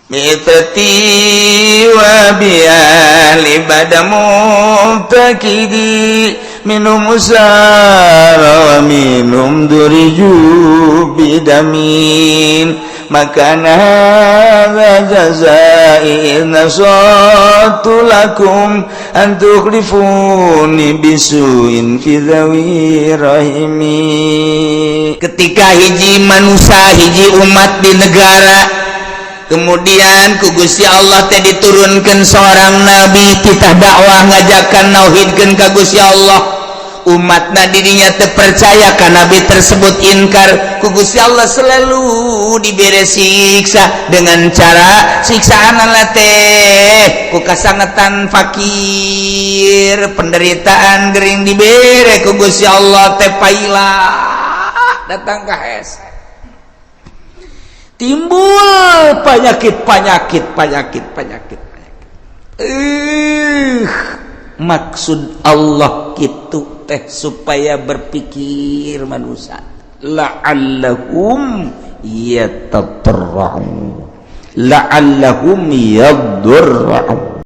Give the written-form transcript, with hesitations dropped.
Mitrati wa biali bada mubtakidi minum usara wa minum duriju bidamin maka hadza jazai nasatu lakum an tukhlifuni bisuin fi dhawi rahimi. Ketika hiji manusia, hiji umat di negara, kemudian ku Gusti Allah teh diturunkan seorang nabi, titah dakwah, ngajakan nauhidkeun ka Gusti Allah. Umatna dirinya terpercaya ka nabi tersebut, inkar. Ku Gusti Allah selalu diberi siksa dengan cara siksaan teh ku kasangetan, fakir, penderitaan, gering. Dibere ku Gusti Allah teh paila datang ka hes, timbul penyakit, penyakit, penyakit, penyakit, penyakit. Maksud Allah gitu teh supaya berpikir manusia, la'allahum yatadarra'un, la'allahum yadurra'un.